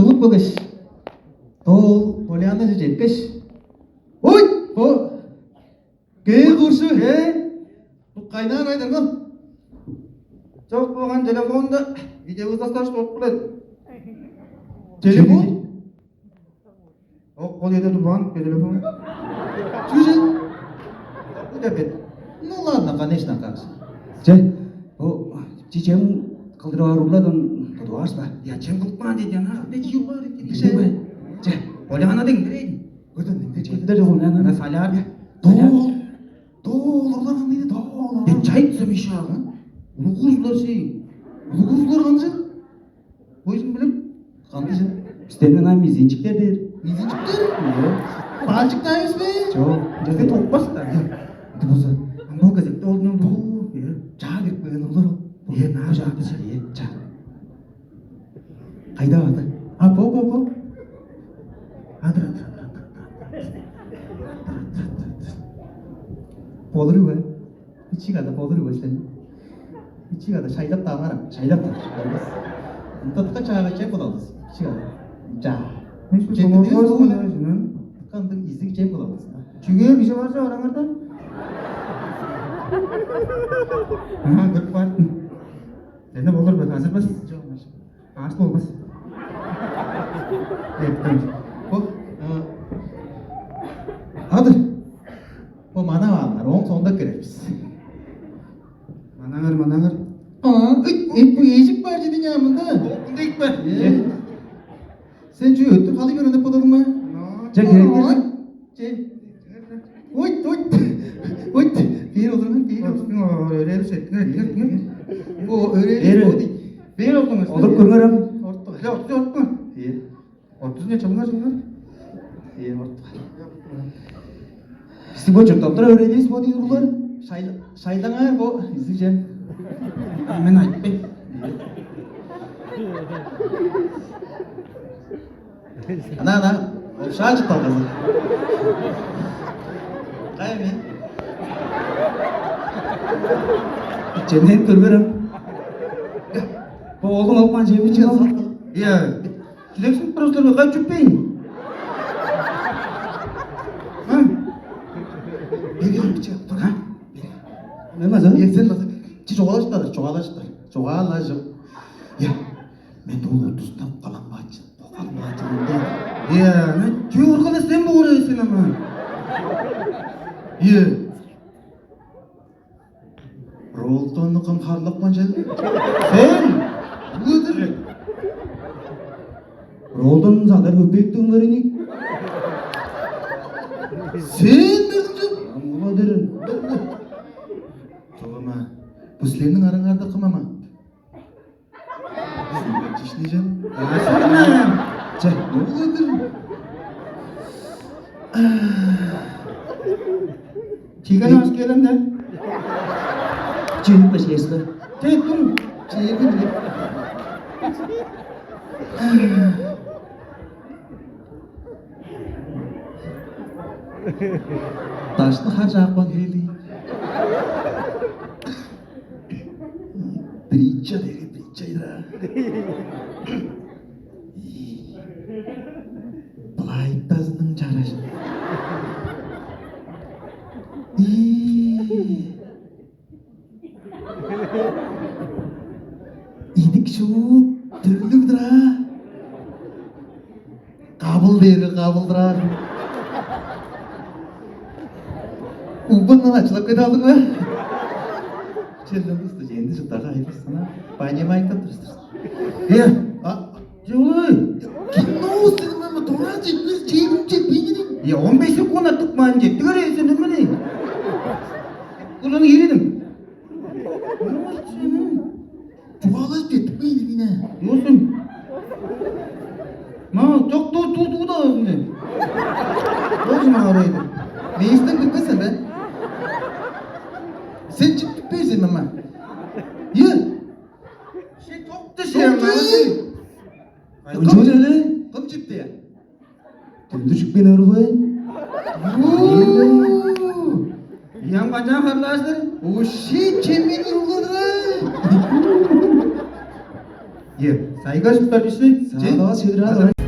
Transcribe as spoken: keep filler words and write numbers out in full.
Чугуп келгеш, доо ол Поляннаже четкеш: «Ой, бо кээ куршу, э? Бо кайнаар айдырган? Чок болган телефонда видеовызасташ болуп келет». «Телефон?» «Ок, ол эде турбаан бе телефон?» «Чүже?» «Куда бет?» «Ну ладно, конечно, как же». «Че, бо чи чем кылдырып аар урладан тудуп аарыс ба?» «Я, чем кылып каан деди, ана, бе, чиюп бар экен. Билдиң бе? Че, Поляна дең бирейн. Көрдүң, мен де чемдер жок, Поляна. Ана саляр. Доо, доо, олар кандай, доо, олар. Бе, чайт сым иши алган. Улуг курсулар ши. Улуг курсулар канчы? Бойзун билип, кандыжын?» «Бистерниң ам мизинчиктер дээр». «Мизинчиктер?» «Пальчик дайыс бе?» «Чок, бисте токпас да». «Ды болза, ам бо кезекте ол дуу, э, чаа кирип келген урлар ол». «Э, наа чаады ча?» «Э, ча». «Кайда барды?» «А, бо, бо, бо». «Адыр, адыр, адыр, адыр, адыр, адыр, адыр, адыр, адыр. Болур бе?» «Бичик ада болур бе сен?» «Бичик ада шайлап-даа аңарам, шайлап-даа. Шайлап. Ынтатка чаага чеп болалдыс. Бичик ада. Чаа. Чемдедивис боола. Кандыг изиг чем болалдыс. Чүге бижи бар чок араңарда?» «Аа, көрүп баартым. Сени болур бе, азырбас?» «Чок, аш болбас». Эптен. Бо, а, адыр. Бо манап аалыңар, ооң соонда кирер бис. Манаңар, манаңар. Аа, ый, эп, бо эжик бар чедиң я мында. Мында ийик бе? Э. Сен чүү, өттүр халый берип бодадың ба? Че, кирер, кирер. Че. Ойт, ойт. Ойт. Бээр олурган, бээр олурган. Өрээли сеттиңер, кирер, кирер. Бо өрээли. Бээр. Бо дей. Бээр олдуңар. Олуруп көрүңер ам. Ортук. Че, ортук, ортук. Ие. Отузунча чылыңар, чылыңар. Ие, ортук. Бистиң бо чурттап турар өрээливис бо дийин уруулар. Шайла-, шайлаңар бо изиг чем. А, мен айтпайн. Ана, ана, шаан чытталгазы. Кай мен? Чемнен көрберем. Бо оолдуң алып каан чеми чыган. Ие. Чүлексинип турар силер бе? Кайы чүппейн? А? Бери ам биче тур, а? Бери. Мен база. Ие, сен база. Чи чугаалажыптар, чугаалажыптар. Чугаалажып. Ие. Мен дуу утустап калам баачы. Калам баачы. Ие, мен чүү урганы сен боор сен ама. Ие. Ролтонну кым харлапкан чел? Сен! Ыдыр! Ролтонну садар көпеек дыңнарыник. Сен бердиң чел? Амгыладыр. Чогама, бу силерниң араңарда кым ама? Чишнижен. Асырман. Че, улудур. Чиген аш келем де. Чиник беш ес бе? Те, тур. Чиген. Дашты хар жаапкан хели. Притча деги притча-дыр аа. Былайыптазының чаражы. Идик шуут түрлүг-дүр аа. Кабыл дээрге кабылдыраар. Угбандан ачылап кете алдың бе? Челден бысты ченди чылдага айбыстына понимать турсуз. Э, а, чугулай. Кино сенин мама туран жетпес, чейим жетпейдин. Я, он беш секунд артык маан жетти көрейсен, эмелей. Уланы иридим. Чугаалажып четтикпейн ийин. Болзун. Ма, чок, ту, ту, ту да болзун сен. Болзун ма орайды. Мейистен билбесен бе? Сен читтикпейсен ма? Е? Сен токта сен. Ынча эле. Кым читти? Дүндүшүп келе урбайн. Ям канчаан харлааш-тыр? Уши чемин улгадырай. Сайгаш, уктар бишти. Садавас чедир ада.